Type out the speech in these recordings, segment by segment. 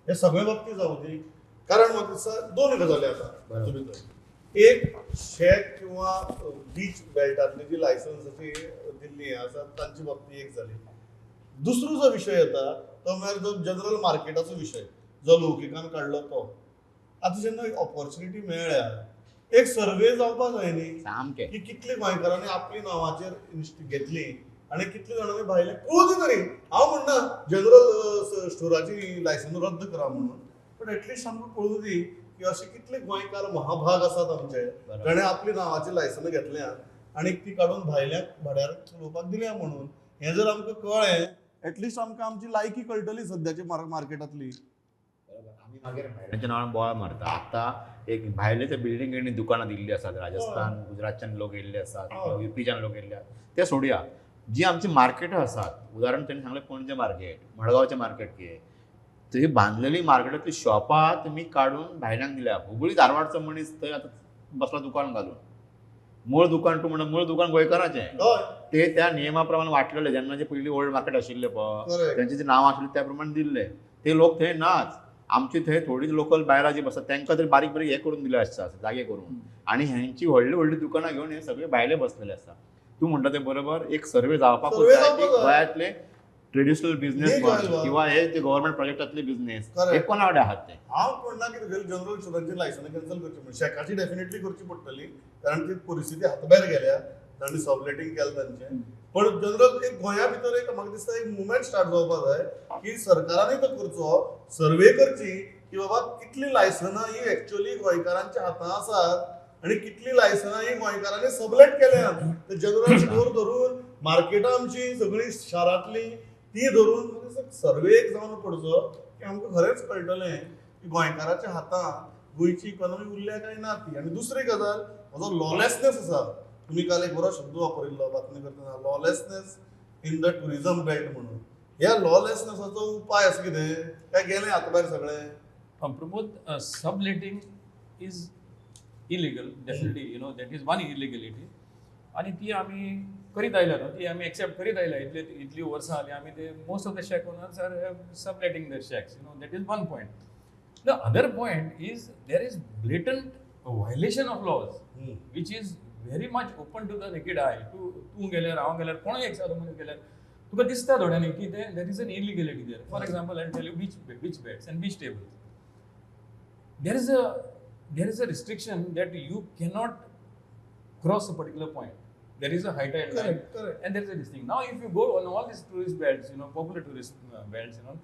हे सगळे बाबतीत जावं दी. कारण म्हाका दिसता दोन गजाली आसा हातूंत भितर. एक, शॅक किंवा बीच बेल्टांतली जी लायसन्साची दिल्ली आसा तांची बाबतीत एक जाली. दुसरो जो विशय येता तो म्हळ्यार जो जनरल मार्केटाचो विशय जो लौकिकान काडलो तो. आतां जेन्ना एक ऑपॉर्च्युनिटी मेळ्ळ्या, एक सर्वे जावपाक जाय न्ही सामकें. की कितले गोंयकारांनी आपली नांवाचेर घेतली आनी कितले जाणांनी भायले कळूं तरी. हांव म्हणना जनरल स्टोराची लायसन रद्द करा म्हणून, पण एटलिस्ट आमकां कळूं दी की अशे कितले गोंयकार महाभाग आसात आमचे ताणें आपली नांवाची लायसनां घेतल्या आनी ती काडून भायल्यांक भाड्यार चलोवपाक दिल्या म्हणून. हें जर आमकां कळ्ळें, एटलिस्ट आमकां आमची लायकी कळटली सद्याची मार्केटांतली. आमी मागीर भायल्यांच्या नांवान बोवाळ मारता. आतां एक भायले ते बिल्डिंग आनी दुकानां दिल्ली आसात, राजस्थान गुजरातच्यान लोक येयल्ले आसात, युपीच्यान लोक येयल्ले आसात, ते सोडया. जी आमची मार्केटां आसात, उदाहरण तांणी सांगलें पणजे मार्केट, मडगांवचें मार्केट, कितें थंय बांदलेली मार्केटांतली शॉपां तुमी काडून भायल्यांक दिल्या. हुबळी धारवाडचो मनीस थंय आतां बसला दुकान घालून. मूळ दुकान तूं म्हणटा, मूळ दुकान गोंयकाराचें, ते त्या नियमा प्रमाण वांटलेले. जेन्ना जे पयलीं ओल्ड मार्केट आशिल्लें पळय, तेंचे जे नांव आशिल्लें त्या प्रमाण दिल्लें. ते लोक थंय नाच. आमची थंय थोडी लोकल बायलां जी बसतात तांकां तरी बारीक बारीक हे करून दिले आसता, जागे करून. आनी हेंची व्हडली व्हडली दुकानां घेवन हे सगळे भायले बसलेले आसता. तूं म्हणटा तें बरोबर, एक सर्वे जावपाकूच जाय की गोंयांतले ट्रेडिशनल बिझनेस किंवा हे जे गव्हर्मेंट प्रोजेक्टातले बिझनेस हे कोणा कडेन आहात ते. हांव म्हणना की जनरल स्टोरांची लायसनां कॅन्सल करची म्हणून. शॅकाची डेफिनेटली करची पडटली, कारण ती परिस्थिती हाताभायर गेल्या, तांणी सबलेटींग केलें तांचें. पण जनरल एक गोंया भितर एक म्हाका दिसता एक मुवमेंट स्टार्ट जावपाक जाय की सरकारानूय तो करचो, सर्वे करची की बाबा कितली लायसनां ही एक्च्युअली गोंयकारांच्या हातांत आसात आनी कितली लायसनां ही गोंयकारांनी सबलेट केल्यात. ते जनरल स्टोर धरून मार्केटां आमची सगळीं शारांतली ती धरून सर्वे एक जावन पडचो की आमकां खरेंच कळटलें की गोंयकाराच्या हातांत गोंयची इकॉनॉमी उरल्या काय ना ती. आनी दुसरी गजाल, म्हजो लॉलेसनेस आसा. तुमी काल एक बरो शब्द वापरिल्लो बातमी करतना, lawlessness in the tourism belt म्हणून. ह्या लॉलेसनेसाचो उपाय असो कितें काय गेलें हाताभायर सगळें? Pramod, subletting is illegal definitely, you know that is one illegality. आनी ती आमी करीत आयल्या न्हू, ती आमी एक्सेप्ट करीत आयल्या इतले इतली वर्सां जालीं आमी ते. Most of the shack owners are subletting the shacks, you know, that is one point. The other point is there is blatant violation of laws which is very much open to the naked eye. तूं गेल्यार, हांव गेल्यार, कोणूय एक सादो मनीस गेल्यार तुका दिसता थोड्यांनी की ते there is an illegality there. For example, I tell you, beach beds and beach tables, there is a restriction that you cannot cross a particular point. There is a high tide line. Correct, correct. And there is a this thing. Now if you go on all these tourist belts, you know, popular tourist belts, you know,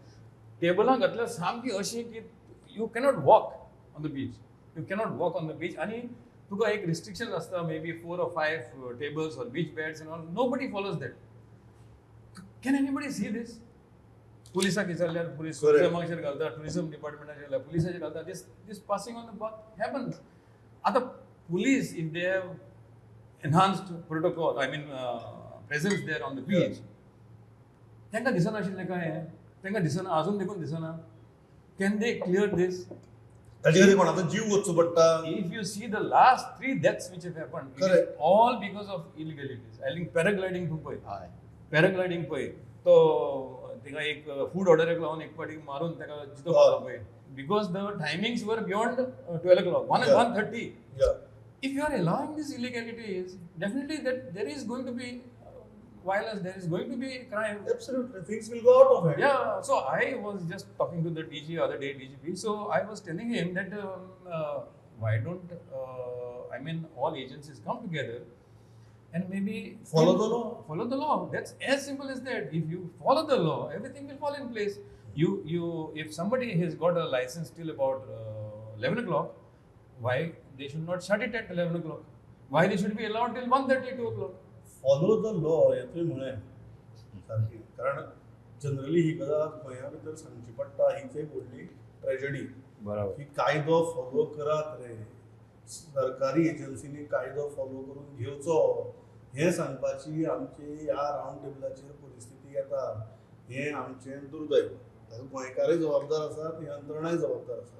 टेबलां घातल्या सामकी अशी की you cannot walk on the beach. You cannot walk on the beach. आनी तुका एक restriction आसता, maybe four or five tables or beach beds and all. Nobody follows that. Can anybody see this? पुलिसाक विचारल्यार police टुरिजमाचेर घालता, tourism डिपार्टमेंटाचेर घालता, पुलिसाचेर घालता. This passing on the buck happens. आतां police, if they have enhanced protocol, I mean presence there on the beach, तांकां दिसनाशिल्लें काय हें? तांकां दिसना, अजून देखून दिसना. Can they clear this? ताचे खातीर कोणाचो जीव वचचो पडटा. If you see the last three deaths which have happened, it is all because of illegalities. I think paragliding तूं पळय, पॅराग्लायडींग पळय, तो थिंगा एक फूड ऑर्डराक लावन एक फावटी मारून ताका जितो मारलो पळय, because the timings were beyond 12 o'clock, 1, 1:30. If you are allowing these illegalities, definitely that there is going to be violence, there is going to be crime. Absolutely. Things will go out of hand. Yeah, so I was just talking to the DG other day, DGP. So I was telling him that why don't I mean, all agencies come together and maybe follow the law. Follow the law. That's as simple as that. If you follow the law, everything will fall in place. You if somebody has got a license till about 11 o'clock, why they should not shut it at 11 o'clock? Why they should be allowed till 1:30, 2 o'clock? Follow the law हें तुवें म्हळें सारकें, कारण generally ही गजाल गोंया भितर सांगची पडटा. हीच एक व्हडली ट्रेजडी की कायदो फॉलो करात रे, सरकारी एजन्सीनी कायदो फॉलो करून घेवचो हें सांगपाची आमची ह्या रावंड टेबलाचेर परिस्थिती येता. हें आमचें दुर्दैव. ताका गोंयकारय जबाबदार आसात, यंत्रणाय जबाबदार आसात.